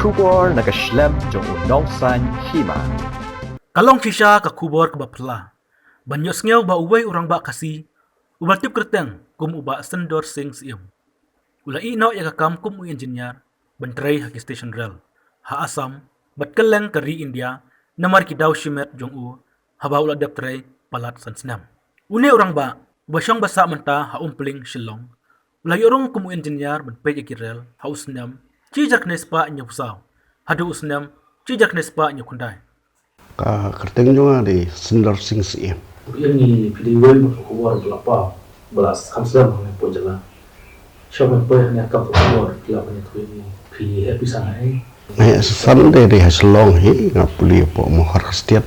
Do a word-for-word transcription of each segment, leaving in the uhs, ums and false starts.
Khubor na ka shlem jong u Nongsaiñ Hima. Ka long shisha ka khubor kaba phylla ban ïohsngew ba uwei u rangbah Khasi uba tip kyrteng kum u Bah Sundar Singh Syiem u la ïeh noh ïa ka kam kum u engineer ban trei ha ki station rel ha Assam bad kylleng ka ri India namar ki daw shimet jong u haba u la dep trei palat san snem. Une u rangbah uba shong ba sah mynta ha Umpling, Shillong u la ïoh rung kum u engineer ban peit ïa ki rel ha u snem shi hajar khyndai spah hynñiewphew saw haduh u snem shi hajar khyndai spah hynñiewphew khyndai. Ka kyrteng jong nga dei Sundar Singh Syiem. Ïa ngi phi dei uwei na ka khubor ba la paw ba la kham slem ha ngi hapoh jylla. Sha ban poi ha ngi ka khubor ki la ban ïathuh ïa ngi, phi heh phi san ha ei? Heh san dei dei ha Shillong hi, nga pule hapoh Mawhar Christian.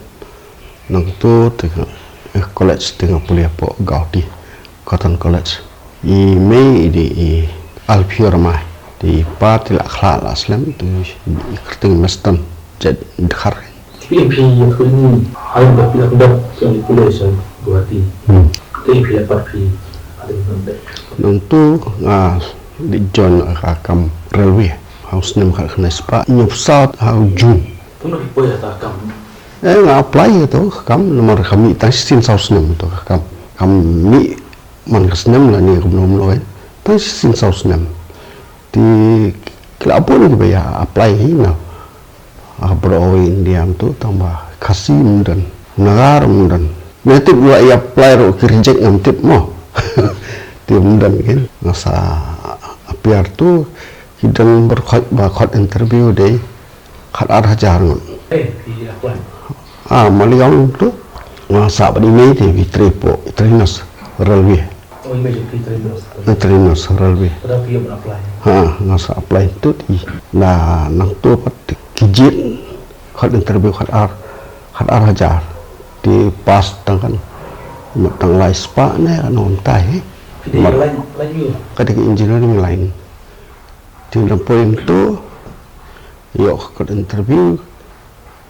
Nangtu te nga, eh, college te nga pule hapoh Gauhati Cotton College. I mei i dei i Alphior Mai. Te i pa te la khlad la slem, te i kyrteng Meston Jet Dkhar. Te phi ïathuh ïa ngi, ha ïa ba phi la dep phi la pule sha Guwahati. Hmm. Te phi la pat phi hadien ba dep. Nangtu nga dei join ka kam railway ha u snem khatkhyndai spah hynñiewphew saw ha u June. Kumno phi poi ha ka kam? Eh, nga apply ïa ka kam namar ka mih tang shisien saw snem ïa ka kam. Kam mih man ka snem lane kumno kumno, eh. Tang shisien saw snem. Te ki la bun kiba ïa apply hi na, ah, baroh India mynta, tang ba Khasi ym don, Naga ym don. Nga tip ba ïa apply ruh ki reject, ngam tip mo. Te ym don kin, nga sa appear tu, ki don baroh khoit ba khot interview dei khat ar hajar ngut. Eh, phi apply? Ah, Maligaon tu. Nga sah bad i mei te phi trei hapoh Intramuros Railway. Oh, i mei jong phi Intramuros. Intramuros Railway. Te da phi ïoh ban apply? Ha, nga sa apply tu te. Na nangtu pat ki jied khot interview khat ar, khat ar hajar. Te pass tang kan. Tang lai spah ne kan ong tai. Phi dei ka line, line u? Ka dei ka engineering line. Te nang poi mynta, ïoh ka interview,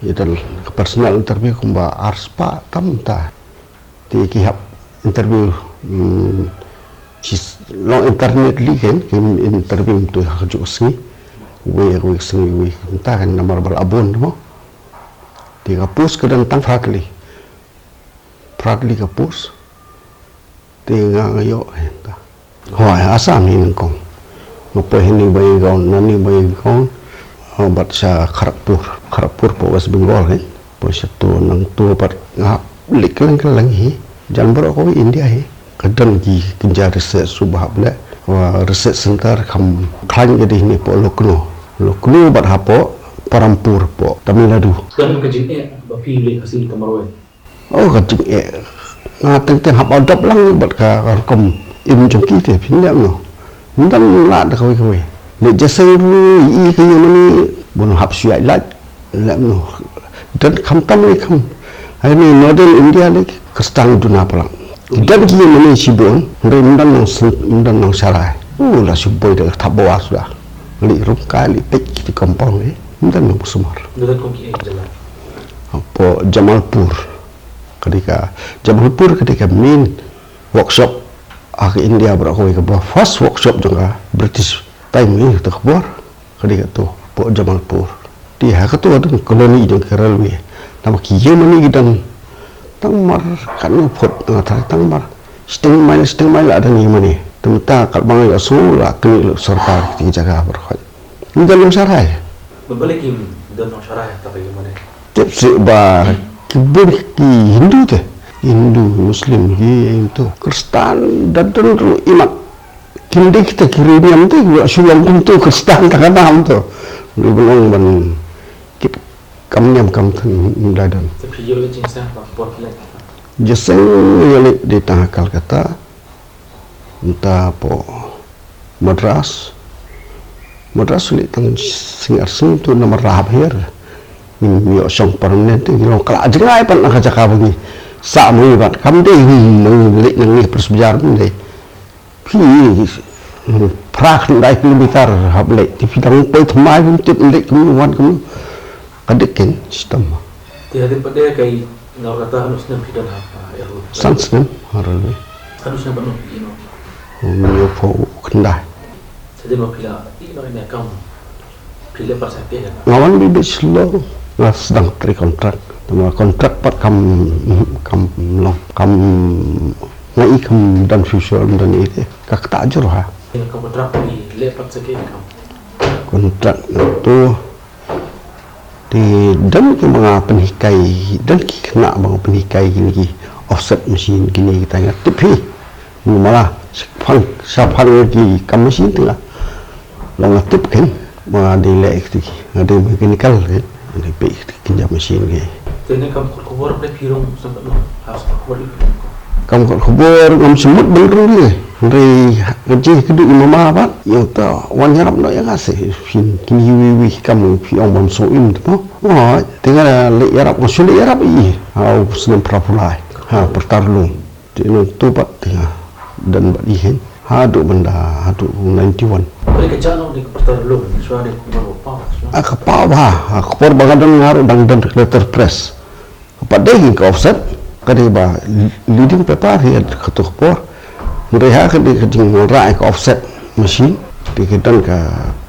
ïa ka personal interview kumba ar spah tam ta. Te ki hap interview, hmm, shi s-, long alternately kan, ki interview mynta ha kajuh ka sngi. Wei, wei ka sngi, wei mynta kan namar ba la bun mo. Te ka post ka don tang phra tylli. Phra tylli ka post. Te nga nga ïoh, eh, ta. Hooid, Assam hi nyngkong. Nga poi ha New Bongaigaon, na New Bongaigaon, ah, bad sha Kharagpur. Kharagpur hapoh West Bengal, eh. Poi sha tu, nangtu pat nga hap leit kylleng kylleng hi. Jan baroh kawei India hi. Ka don ki kynja research uba hap leh. Wa research center kham khlaiñ ka dei hynne hapoh Lucknow. Lucknow bad hapoh Parampur hapoh Tamil Nadu. Ka don ka jingeh ba phi leit ha sini ka marwei? Oh, ka jingeh. Nga teng teng hap adopt lang bad ka, ka rukom im jong ki te, phin leh kumno? Ym don lah da kawei kawei. Leit jingïaseng ruh, i ka ïing mane, bun hap shu ïaid lait, leh kumno? Don khamtam lei kham. Hai ni Northern India lei Khristan duna palat. Don ki ïing mane shibun, hynrei ym don nong sen-, ym don nongsharai. Oh, la shu boi da ka thap bawa suda. Leit rung kai, leit peit ki compound, eh. Ym don nongsumar. Don kum ki ei jylla? Hapoh Jamalpur. Ka dei ka, Jabalpur ka dei ka main workshop ha ka India baroh kawei, kaba first workshop jong ka British time, ïa kata ka por. Ka dei katu, hapoh Jamalpur. Te ha katu ka don colony jong ka railway. Namar ki ïing mane ki don tang mar katno phut, nga tharai tang mar shiteng mail, shiteng mail la don ïing mane. Te mynta katba nga ïohsngew la knieh lut sorkar ki jaka baroh. Ym don nongsharai. Balei kim don nongsharai ha kata ka ïing mane? Tip seh ba ki bun ki Hindu te. Hindu, Muslim, ki Hindu. Khristan, da don ruh imat. Kim dei kita ki riewniam te, ki shu long kumtu Khristan tang ka nam tu. Ruh ban ong ban kit kam niam kam thun, ym da don. Te phi ïoh leit jingïaseng ha ka por phi leit? Jingïaseng ïoh leit dei tang ha Calcutta. Mynta hapoh Madras. Madras leit tang sngi ar sngi tu namar la hap hiar. Ngim ïoh shong permanent, ngi long khlad jngai pat na ka jaka ba ngi sah ma ngi pat. Kam dei, hmm, ma ngi leit na ngi pyrshah bynta ym dei. Phi, hmm, phra khyndai kilometer hap leit. Te phi dang poi thymmai, phim tip leit kumno wan kumno. Ka dik ken, shitom. Te hadien pat de ka ïa nang kata, hano snem phi don ha, ha, Air Hawai? San snem ha railway. Hano snem pat no phi ïeh noh? Hynñiewphew khyndai. Hadien ba phi la ïeh noh ïa ka kam, Phi leh pat sa phi, nga wan bit bit slow, nga sdang trei contract. Tangba contract pat kam, kam long, kam, nga i kam don future, don ite ka kata jur ha. Ïa ka contract phi leh pat sa ki kam? Contract na tu. Te don ki ba nga pynhikai, don ki khynnah ba nga pynhikai kine ki offset machine, kine kita nga tip hi. Mala shaphang, shaphang ki kam machine te nga long, nga tip khein ba nga dei leh kiti ki, nga dei mechanical khein, nga dei peit kiti ki jam machine ki. Te ne kam kot khubor phi rung sa ka, ha sa khubor ïa. Kam kot khubor ngam sngewmut ban rung ïa. Hynrei ka jingkyrduh i mama pat, ïa uta wan ïarap noh ïa nga seh, phin, kine iwei iwei kam phi ong bam sngewim te mo. Te nga leh ïarap, nga shu leh ïarap ïa i ha u snem phra phew lai ha Pyrtar Lum. Te nangtu pat te nga don bad i khein haduh ban da, haduh ninety one. Phi ka jia noh da ka Pyrtar Lum, shuwa da ka por ba paw, shuwa. Ah, ka paw ba, ah, ka por ba nga don nga ruh dang don letterpress. Ka pat dei hi ka offset, ka dei ba leading paper hi ha kato ka por. Hynrei ha ka dei ka jingwanrah ïa ka offset machine, te ka don ka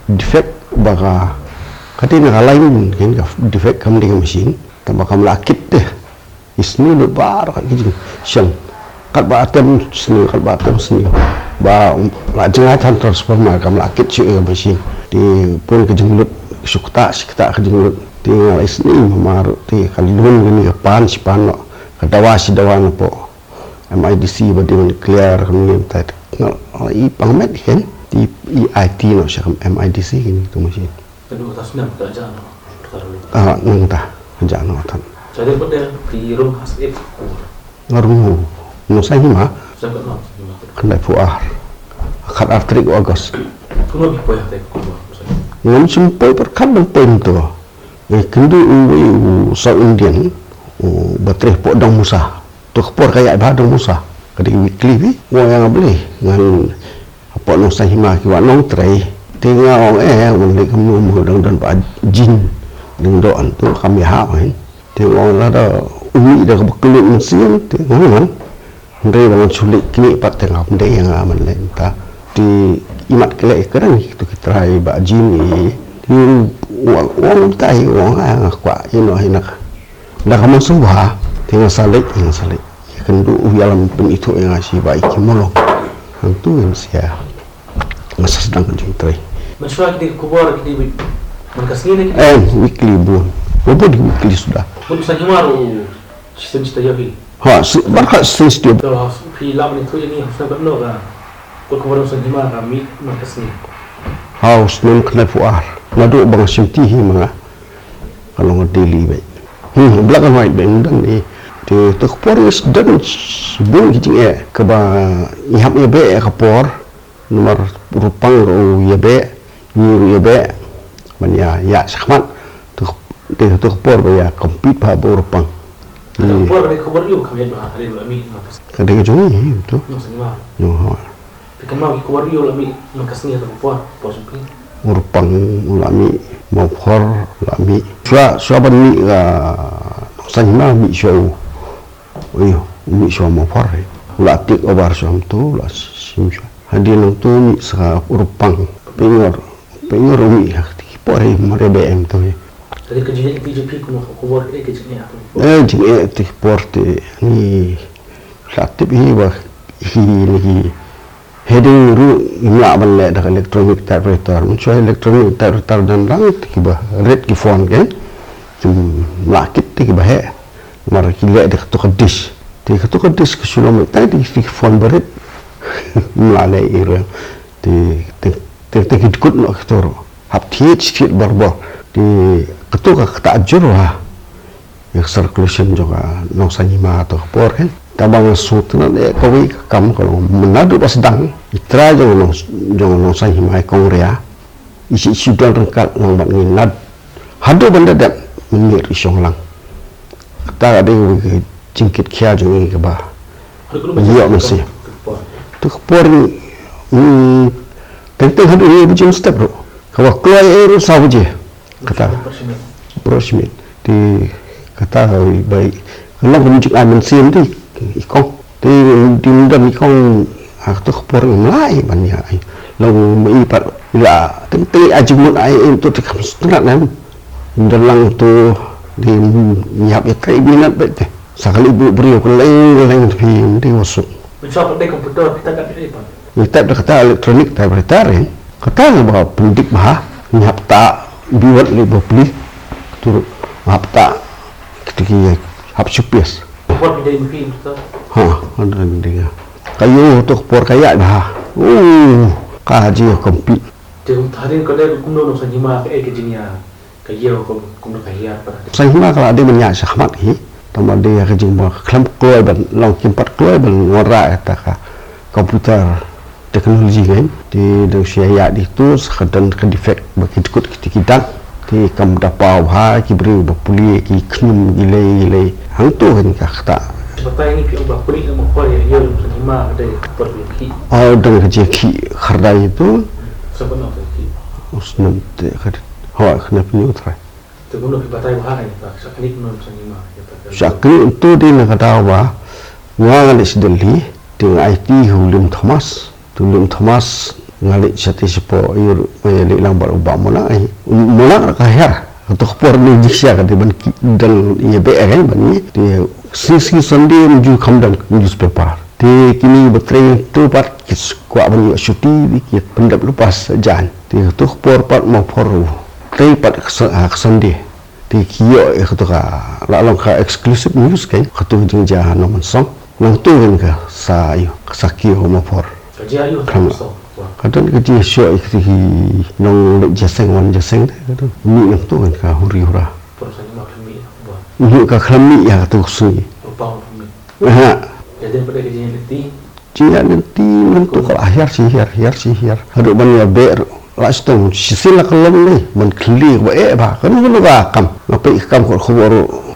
defect ba ka, ka dei na ka line khein ka defect, kam dei ka machine. Tangba kam lah kit te. I sniew lut baroh ka jingshiang. Katba atem sniew, katba atem sniew. Ba, um, la jngai than transformer, kam lah kit shuh ïa ka machine. Te bun ka jinglut, shi ktah, shi ktah ka jinglut. Te nga la isnei ma ma ruh, te ka lum kane ka pan shi pan noh, ka dawa shi dawa napoh M I D C ba dei ban clear kane, te nga la i pang met khein, te i aiti noh sha ka M I D C kane ka machine. Ka dei uta snem ka jia noh, ka ruh. Ah, nangta ka jia noh tan. Sa dei pat de phi rung ha snem ka por? Nga rung ha Nongsain Hima. Snem katno, Nongsain Hima? Khyndai phew ar. Khat ar tarik u August. Kumno phi poi ha te ka por, Nongsain Hima? Ngam shym poi pyrkhat ban poi mynta. Nga kynduh uwei u South Indian, u ba trei hapoh Dong Musa. To ka por ka ïaid bha Dong Musa. Ka dei weekly phi. Nga ong ïa nga balei ngan hapoh Nongsain Hima ki wan nongtrei. Te nga ong eh, wan leit kumno mo, dang don Bah Jin Lyngdoh, to kam ïahap hi. Te nga ong lada u mih da kaba kylluid mynsiem te ngan wan. Hynrei ba ngan shu leit knieh pat te ngam dei ïa nga ban leit mynta. Te imat ki leh ki kren to ki trai Bah Jin i. Te u ong mynta hi, u ong nga kwah ïeh noh hi na ka Da ka mynsiem bha, te nga sa leit, nga sa leit. Ïa kynduh u ïalam pynithuh ïa nga shi ba i ki mulong. Hangtu ngin sia. Nga sa sdang ka jingtrei. Mynshuwa ki dei ka khubor ki dei week-, man ka sngi ne ki dei? Eh, weekly bun. Bun ki weekly suda. Bun sa himar u shisien shi taïew hi. Ha, si, baroh shisien shi taïew. To, phi lah ban ïathuh ïa ngi, ha snem katno ka kot khubor u Nongsain Hima ka mih man ka sngi? Ha, u snem khyndai phew ar. Naduh ba nga shim ti hi ma nga. Ka long daily beit. Hmm, black and white beit, ym don ei. Te to ka por ngi sdang bun ki jingeh kaba ngi hap ïa beh ïa ka por. Namar u Rupang ruh u ïa beh, ngi ruh ïa beh. Ban ïa, ïa shakhmat. To, te to ka por ba ïa compete bha bad u Rupang. Ka por ka dei ka khubor ïa u kham ïa bha, ka dei u la mih. Ka dei ka jong ngi, to. Nongsain Hima. Nongsain Hima. Phi kynmaw ki khubor ïa u la mih man ka sngi ha ka por, por jong phi? U Rupang u la mih, Mawphor u la mih. Shuwa, shuwa ban mih ka Nongsain Hima mih shuwa u. Ïo, u mih shuwa Mawphor hi. U la take over shuwa kumto, u la shim shuwa. Hadien nangto mih sa ka u Rupang. Pynïor, pynïor u mih ha kti ki por hi, mar ïa beh em to hi. Te ka jingeh ka jong phi kumno, ka khubor ka dei ka jingeh ha kti ki por? Eh, jingeh kti ki por te ngi Sa tip hi ba hi ne hi heading ruh ngim lah ban leh da ka electronic typewriter. Mynshuwa electronic typewriter dang dang te kiba rit ki font ke. Kim lah kit te kiba heh. Mar ki leh da kato ka dish. Te kato ka dish ka shu long mynta te ki font ba rit. Ngim lah leh ei ruh. Te, te, te, te ki dkut noh kito ruh. Hap thied thied bor bor. Te kato ka ktah jur ha. Ïa ka circulation jong ka Nongsain Hima ha kato ka por hi. Tangba nga sngewtynnat eh kawei ka kam ka long mynta naduh ba sdang i trai jong ka Nong, jong ka Nongsain Hima i Kong Ria. I shu, shu don ryngkat lang bad ngi na haduh ban da dep mynmiet i shong lang. Kata ka dei kawei ka jingkit khia jong ngi kaba ïoh mynsiem. To ka por, mm, teng teng haduh hynñiew baje mynstep ruh. Kaba kloi eh ruh saw baje. Kata. Approximate. Approximate. Te kata bai, ka long kum jingai mynsiem te i Kong. Te dim dam i Kong, ah, to ka por ngim lah ban ïa ai. Long me i pat la teng teng a jingmut ai em tu te kam sngewtynnat em. Dalang tu di nyiap ya trei minat bet te. Sa kali bu briew ka leng leng phi di wasuk. Mensa pat dei komputer kita kat dei pat. Ni type da kata electronic typewriter eh. Kata nga ba pendik bha nyiap ta biwat li ba pli. Tu hap ta kita ki hap supis. Buat bidai mungkin tu. Ha, ada dia. Kayu tu por kaya dah. Uh, kaji kompit. Dia kum tadi kau dah kumno nong sanyima ke eh ke jingya. Kayu kum kumno kaya pada. Sanyima kalau ada banyak sahmat hi. Tama dia ke jingba kelam kloi ban long kimpat kloi ban ngora eta ka komputer teknologi kan. Di dang sia ya di tu sakadan ke defect bagi dikut kita kita. Te kam da paw ha ki briew ba pule ki khnum ki lei ki lei. Hangto kan ka kata. Batai ni phi ba pule na ma khoi ya yo sa ni ma ka dei por phi ki. Au dang ka je ki khardai tu. Sa ba no ka ki. Usnam te ka. Hawa khna phi ni utrai. Te kuno phi batai ba ha ni ta sa kni kuno sa ni ma ya ta. Sa kni tu di na ka daw ba. Nga nga ni si Delhi. Te nga ai ti hu lim Thomas. Tu lum Thomas nga leit sha te shapoh ïur me leit lang bad u Bah Monak ai. Monak ka hiar. Kato ka por ni jingshia ka dei ban ki dang ïa beh ai ban ïa. Te sngi sngi Sunday ym ju kham don newspaper. Te kine ba trei tu pat ki kwah ban ïoh shuti dei ki pyndep lypa jan. Te kato ka por pat ma por u trei pat ka Sun-, ah, ka Sunday. Te ki ïoh ïa kato ka la long ka exclusive news kan kato ka jingjia ha Nongmynsong. Nangto kan ka sa ïoh ka sa kiew ma por. Ka jia ïoh. Ka don ka jia shuh ïa kata ki nong leit jia seng wan jia seng te ka don. Mih nangto kan ka huri hura. Mih ka khlam mih ïa kato ka sngi. Ha. Jia lynti nangto ka la hiar shi hiar hiar shi hiar. Haduh ban ïa beh ruh. La sdang shisien la ka long ne ban khlieh ba eh ba kano kano ka kam. Nga peit ka kam kot khubor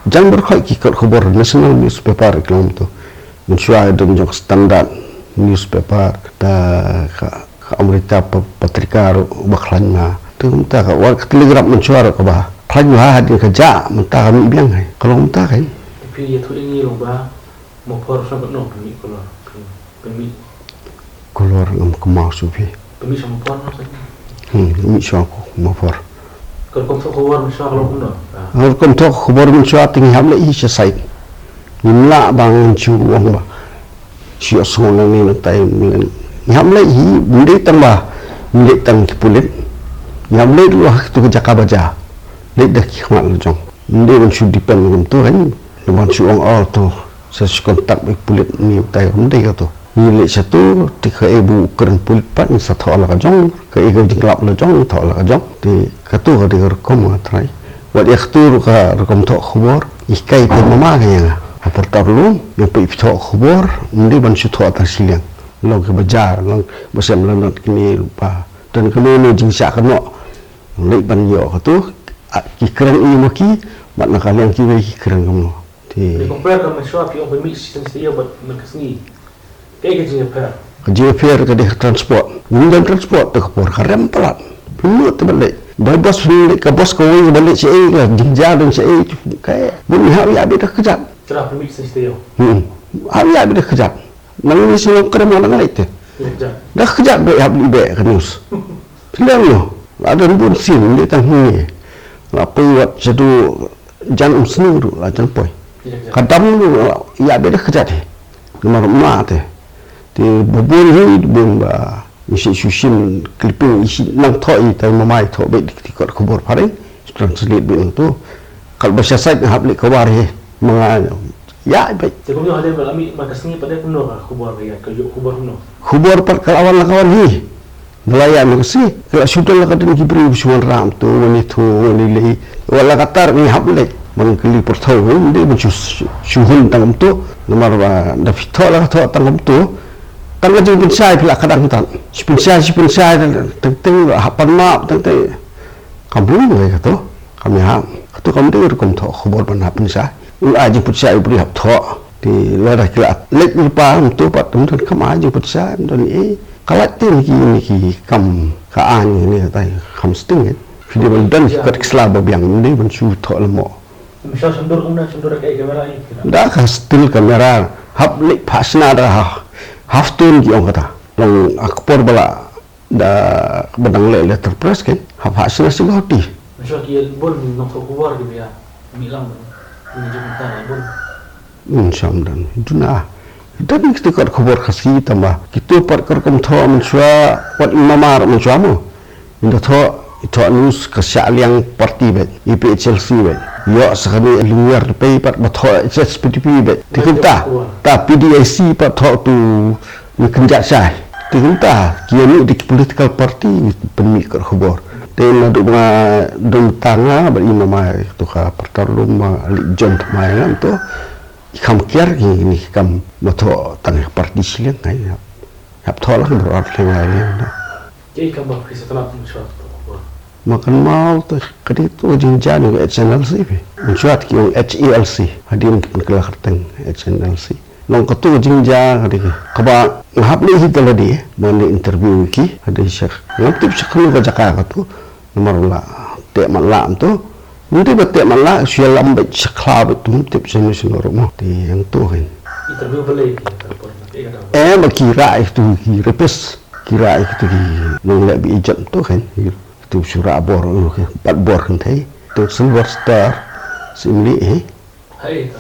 jan baroh ki kot khubor national newspaper i klam tu. Mynshuwa don jong Standard newspaper da ka, ka Amrita pa-, patrika ruh ba khlaiñ ma. Tu mynta ka wat ka Telegraph mynshuwa ruh ka ba khlaiñ ma hadien ka jah mynta ka mih biang hai. Ka long mynta ka. Phi ïathuh ïa ngi long ba ma por sa ka nong pynmih kolor. Pynmih. Kolor ngam kynmaw shuh phi. Pynmih sha ma por na sa. Hmm, pynmih sha ma por. Ka rukom thoh khubor mynshuwa ka long kumno? Ah. Ka rukom thoh khubor mynshuwa te ngi hap leh hi sha site. Ngim lah ba ngan shu ong ba shu ïohsngew nangne nangtai. Ngi hap leh hi, ym dei tang ba ym dei tang ki pulit. Ngi hap leh ruh ha kito ki jaka ba jia. Leh da ki khmat la jong. Ym dei ban shu depend kumto kan. Ban shu ong oh to. Sa shu kontak bad pulit ni utai ym dei kato. Ngi leit sha to te kaei ba u kren pulit pat ngi sa thoh la ka jong, kaei ka jinglap la jong ngi thoh la ka jong. Te kato ka dei ka rukom nga trai. Wat ïa kato ruh ka rukom thoh khubor. Ïa kai te mama ka ïa nga. Ha por tar lum ïa peit phi thoh khubor ym dei ban shu thoh tang shiliang. Long ka bajar long ba sem la not kine rupa. Don kano kano jingshah kano. Leit ban ïoh kato ki kren ïa ma ki bad na ka liang kiwei ki kren kumno. Te. Te compare ka mynshuwa phi ong pynmih shisien shisien ïa bad mynta ka sngi. Kaei ka jingïapher? Ka jingïapher ka dei ka transport. Ngim don transport te ka por ka rem palat. Pynlut te ban leit. Bai bos pynlut ka bos kawei ban leit shaei ka jingjia don shaei. Kaei. Bun ha ïa bit da kjat. Tra pynmih shisien shisien ïa. Hmm. Ha ïa bit da kjat. Nang ni shu long kren ma nang leit te. Kjat. Da kjat beh hap leit beh ka news. Phi leng ïoh. La don bun sien leit tang hi. La poi wat shaduh Jan um sniew ruh la jan poi. Ka dam ruh ïa beh da kjat hi. Namar ma te. Te ba bun hi bun ba ngi shu shu shim clipping i shi nang thoh i tai ma mai thoh beh dik dik kot khubor phareng. Translate beh nang tu. Kal ba sha sait hap leh cover hi. Ma nga ïa beh. Te kumno hadien ba la mih ma ka sngi pat de kumno ka khubor ka ïa ka ïoh khubor kumno. Khubor pat ka la wan la ka wan hi. Ba la ïa nang si, ka la shu don la ka don ki briew shu wanrah to, wan ïathuh, wan lei lei. Wat la katta ngi hap leit. Ban kylli pyrthuh, ym dei ban shu, shu hun tang kumto. Namar ba da phi thoh la ka thoh tang kumto. Tang ka jingpynshai phi la ka dang tan. Shi pynshai, shi pynshai, teng teng, hap pan map, teng teng. Kam bun ngai kato. Kam ïa hap. Kato kam dei rukom thoh khubor ban hap pynshai. U la jingpynshai u briew hap thoh. Te lada ki la leit lypa kumto pat ym don kam ai jingpynshai ym don ei. Ka lait te ni ki ni ki kam ka aiñ ni tai kam sting eh. Phi dei ban don ki kot ki sla ba biang ym dei ban shu thoh lamo. Ym sha symdur kumne symdur ka kamera i. Da ka still camera hap leit phah shna da ha. Half tone ki ong kata. Long akpor ba la Da ba dang leh letterpress kan hap hap sna sih Guwahati. Shuwa ki bun nongthoh khubor ki ba ïa mih lang ban ïa jingmyntoi bun. Mun sham dan duna dan ki kot khubor Khasi tama ki tu pat kor kum thoh mun shuwa wat imamar mun shuwa mo. Inda thoh i thoh news ka shah liang party bad i P H L C bad ïoh sa kane lawyer pei pat ba thoh H S P D P bad ti kumta ta P D I C pat thoh tu ni kynjat shai. Ti kumta ki ïa di ki political party pynmih kot khubor. Te na du nga dum tanga bad i mamai tu ka partar lum ma li jom tmai ngam tu. I kham kiar i ni kam ma thoh tang party shiliang ngai hap. Hap thoh lang bro ar leng lai leng na. Ki kam ba phi sa tanap mun shuwa tu khubor. Ma kan mau tu ka di tu jingjia ni H N L C phi. Mun shuwa ki ong H E L C. Hadien ki pynkylla kyrteng H N L C. Long ka tu jingjia ka di ki. Kaba nga hap ni hi ka la di ma ni interview ki. Hadien shek. Ngam tip shek kanu ka jaka ka tu. Namar la te man la am tu. Nti ba te man la shu lam ba shakla ba tum tip sinu sinu rumo. Ti yang tu kan. Interview ba lei ki ka por na ke ka da. Eh ba ki ra itu ki repes. Ki ra itu ki nong le bi ijat tu kan. Itu shu ra bor kan. Pat bor kan thai. Tu Silver Star. Simli eh. Hai,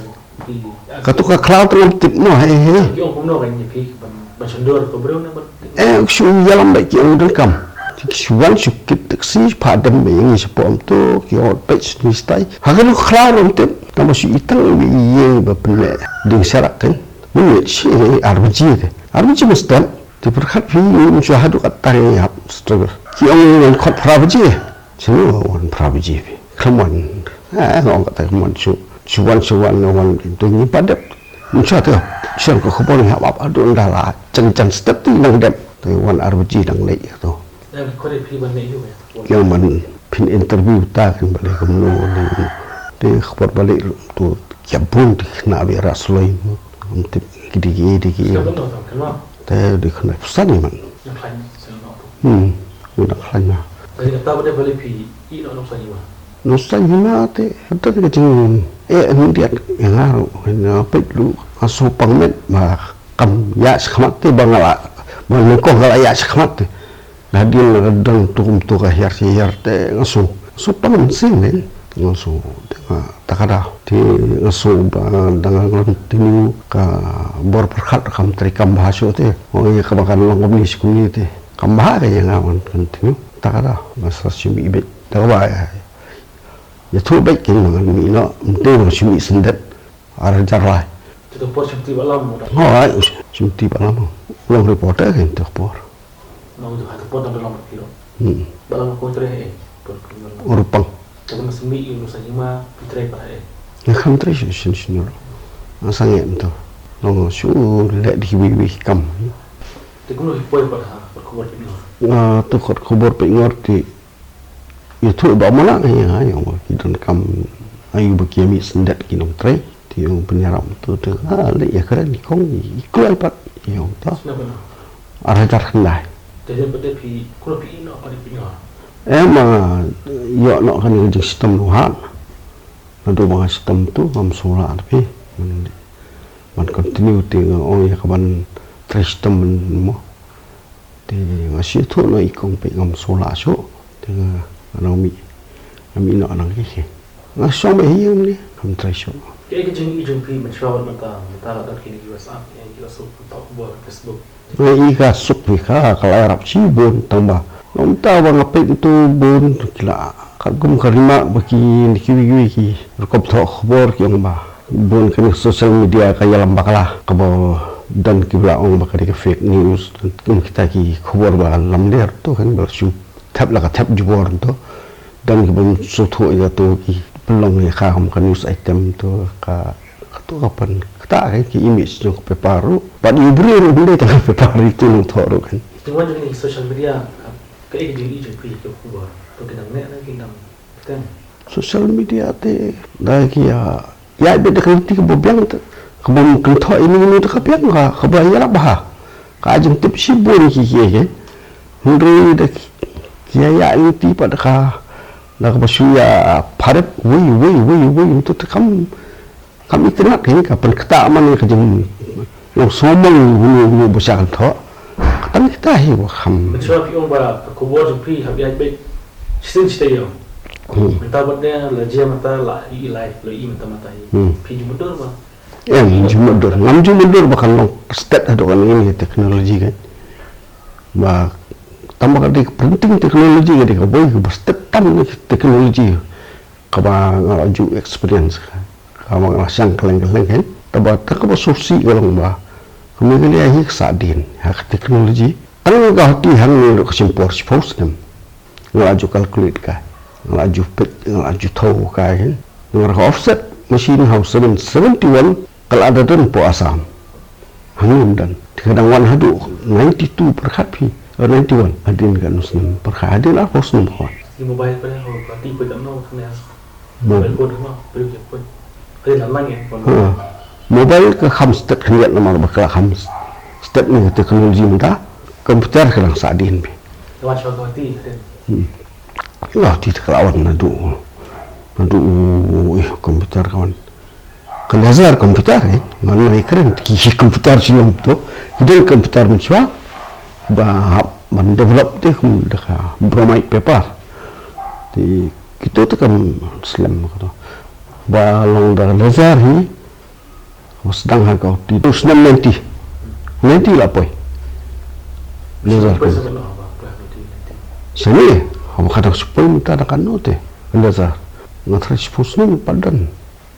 ka tu ka khla tu ngam tip mo hai hai. Ki ong kumno kan ni phi ban ban sendor ko bro na ban. Eh, shu ïalam ba ki ong dan kam. Ki shu wan shu kit taxi pa dem ba ngi sha pom tu ki ong pech ni stai. Ha ka tu khla rum tip. Tama shu itang ba ïeng ba pynleh ding sharak kan. Mun shi ar baji te. Ar baji mesti. Te pyrkhat phi mun shu hadu kat tang ïap struggle. Ki ong ngan khot phra baji. Shu wan phra baji phi. Khlem wan. Eh, nga ong kata khlem wan shu. Shu wan shu wan wan tu ngi pa dep. Mun shu tu. Shu ko khubor ngi hap ap adu nda la. Chen chen step tu nang dep. Tu wan ar baji nang lei tu. Yang khore phi ban lei yu ya. Yang man phin interview ta kan balik kumno ni. Te khubor balik tu kiabun tu kena bi rasloi. Am tip ki digi digi. Te di kena pesan ni man. Hmm, udah kena. Jadi kata bade balik phi i no noksa ni ma. Noksa ni ma te ada ke jing eh ni dia yang aru na pet lu asu pangmet ba kam ya sekhmat te bangala ba nengkong kala ya sekhmat te. Hadien la dang tukum tu ka hiar si hiar te ngasu. Ngasu pang si men. Ngasu te nga takada. Te ngasu ba dang ngan tinu ka bor perkhat kam teri kam bahasho te. Oh iya ka makan long komni si komni te. Kam bahar ka yang awan kan tinu. Takada. Masa simi ibet. Takaba ya. Ya tu baik kan mangan mi no. Mte simi sendet. Ar hajar lai. Te tu por shimti ba lam mo da. Hoi, shimti ba lam. Long reporter kan tu por. Nong tu hatu por dan dalam kilo. Hmm. Ba lam ko tre eh. Por. Urpang. Te mas mi yu sa hima pitre pa eh. Ya kan tre shin shin shin. Asang ya tu. Long shu le di wi wi kam. Te kuno hi poi pa ha, por khubor pingor. Nga tu khot khubor pingor ti. Ïathuh ba mala ka ïa ïa ki donkam ayu ba ki ïa mih syndet ki nongtrei. Te ïa pynïarap tu te ha leh ïa kren i kong i kloi pat ïa ta. Ar hajar khyndai. Te ïa pynte phi kuro phi ïeh noh pat phi ïoh. Em ma ïoh noh kane ka jingshitom ruh ha. Naduh ba nga shitom tu ngam shu lah phi. Man, man continue te nga ong ïa ka ban trei shitom mo. Te nga shu ïathuh noh i kong peit ngam shu lah shuh. Te nga nang mih, nga mih noh nang ki. Nga shong beit ha ïing ne, ngam trei shuh. Kaei ka jingïohi jong phi mynshuwa bad mynta, mynta la don kine ki WhatsApp, kine ki WhatsApp, mynta khubor, Facebook. Nga i ka suk phi ka, ka la ïarap shibun tang ba. Mynta ba nga peit tu bun ki la, ka kum ka rim ba ki, kiwei kiwei ki rukom thoh khubor ki ong ba. Bun kane social media ka ïalam bakla kaba don kiba la ong ba ka dei ka fake news, kum kita ki khubor ba lamler to kan ba shu thep la ka thep jubor to. Don kiba shu thoh ïa to ki pynlong ïa ka kum ka news item to ka, ka to ka pan kata ka ki image jong ka paper ruh. Bad ïa u briew ruh hynrei tang ka paper ri to nong thoh ruh kan. Te wan jong ki social media ka, ka ei ka jingïohi jong phi ïa ki khubor to ki dang neh na ki dang teng. Social media te da ki ïa Ïa bit da ka lynti kaba biang te. Kaba ym kynthoh ïa ine ine te ka biang ka, kaba ïarap bha. Ka jingtip shibun ki ki ki. Hynrei da ki ïa ïa lynti pat da ka, da kaba shu ïa pharep wei wei wei wei tu te kam, kam itynnat hi ka pynktah man ka jing long sumang ïa ine ine ba sha kynthoh. Tang kita hi ba kham. Mynta phi ong ba ka khubor jong phi hap ïaid beit. Shisien shisien ïa. Hmm. Mynta bad ne la jia mynta la i lai la i mynta mynta hi. Hmm. Phi ju mutdur ba. Em, ju mutdur. Ngam ju mutdur ba kan long stet haduh kan ïa technology kan. Ba tang ba ka dei printing technology ka dei ka boi ka ba stet tam technology. Kaba nga la ju experience ka. Kaba nga la shang kylleng kylleng kan. Taba ta kaba sngewsih ka long ba ka Meghalaya hi ka sahdien ha ka technology. Tang ka hati hangne ruh ka shim por shiphew snem. Nga la ju calculate ka. Nga la ju peit, nga la ju thaw ka kan. Nga la offset machine ha u seven seventy one ka la da don hapoh Assam. Hangne ym don. Te ka dang wan haduh ninety two pyrkhat phi. Eh, ninety one. Hadien ka nu snem pyrkhat. Hadien arphew snem ka wan. Ki mobile pyneh ho ka ti pyneh no kham ne. Mo- Mobile phone no pyneh phone. Pyneh lam lang eh. Ha. Mobile ka kham stet khyndiat namar ba ka la kham stet ne ka technology mynta. Computer ka dang sahdien phi. Ka wan sha ka ti hadien. Hmm. Ka ti ka la wan naduh. Naduh, eh, computer ka wan. Ka laser computer, eh. Ngan nai kren ki hi computer shnong to. Ki don computer mynshuwa ba hap ban develop te kum da ka bromide paper. Te kito te kam slem ka to. Ba long da laser hi. Ba sdang ha ka ti to snem ninety. Ninety la poi. Laser computer. Sani, haba ka dang shu poi mynta da ka no te. Laser. Nga try shu snem pat don.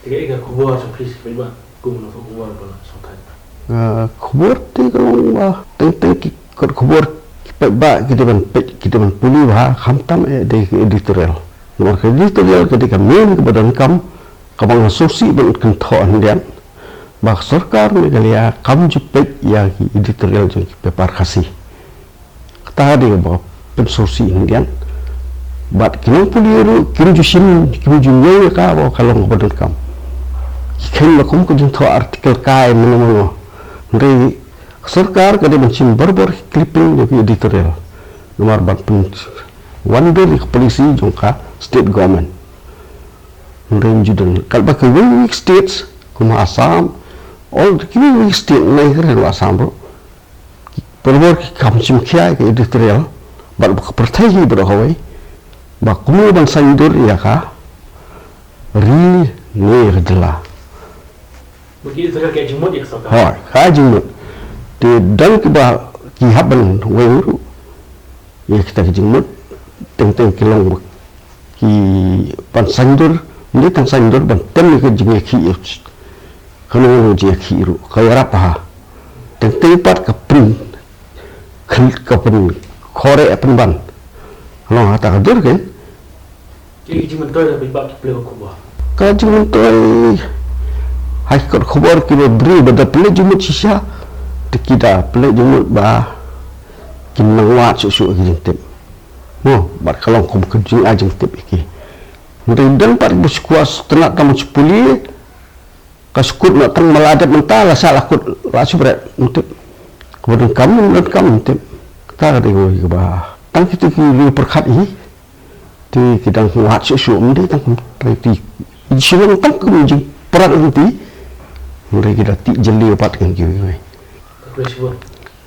Te kaei ka khubor jong phi shi paidbah, kumno ka khubor ba la shongthait? Ah, khubor te ka long ba teng teng ki kot khubor ki paidbah ki dei ban peit, ki dei ban pule bha, khamtam eh dei ki editorial. Namar ka editorial ka dei ka main kaba donkam, kaba nga sngewsih ban kynthoh hynrei ba ka sorkar Meghalaya kam ju peit ïa ki editorial jong ki paper Khasi. Kata dei ba pynsngewsih hynrei. Bad ki nongpule ruh kim ju shim, kim ju ñiew ïa ka ba ka long kaba donkam. Ki kheiñ ba kum ka jingthoh article kai mano mano. Hynrei ka sorkar ka dei ban shim barabor ki clipping jong ki editorial. Namar ban pynwandur ïa ka policy jong ka state government. Hynrei ym ju don. Katba kiwei kiwei ki states kum ha Assam, all kiwei kiwei ki state na ki ri ha Assam ruh. Barabor ki kam shim khia ïa ka editorial bad ba ka pyrthei hi baroh kawei ba kumno ban saiñdur ïa ka ri ne ïa ka jylla. Ba ki editorial ka jingmut ïa ka sorkar. Hooid, ka jingmut. Te don kiba ki hap ban weng ruh ïa kita ki jingmut, teng teng ki long ba ki ban saiñdur, ym dei tang saiñdur, ban tem ïa ka jingïakhih, kano kano jingïakhih ruh ka ïarap ha. Teng teng pat ka pyn, ka pynkhoreh pynban. Long ha kata ka dur kein. Ki jingmyntoi da paidbah ki pule ka khubor. Ka jingmyntoi ha ki kot khubor kiba briew ba da pynleit jingmut shisha. Te ki da pynleit jingmut ba kim nang wad shuh shuh ki jingtip. Mo, bad ka long kum ka jingai jingtip ïa ki. Hynrei don pat ba shu kwah shu tynnat tang ban shu pule, ka shu kut noh tang ba la dep mynta, la shah la kut, la shu bret, ym tip. Kaba donkam, donkam, ym tip. Kata ka dei kawei kaba tang kito ki riew pyrkhat hi. Te ki dang wad shuh shuh, ym dei tang kum trai te. Ki shu long tang kum jingpyrkhat lynti. Hynrei ki da tih jylliew pat kum kiwei kiwei. Khublei shibun.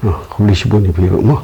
Oh, khublei shibun ïa phi ruh mo.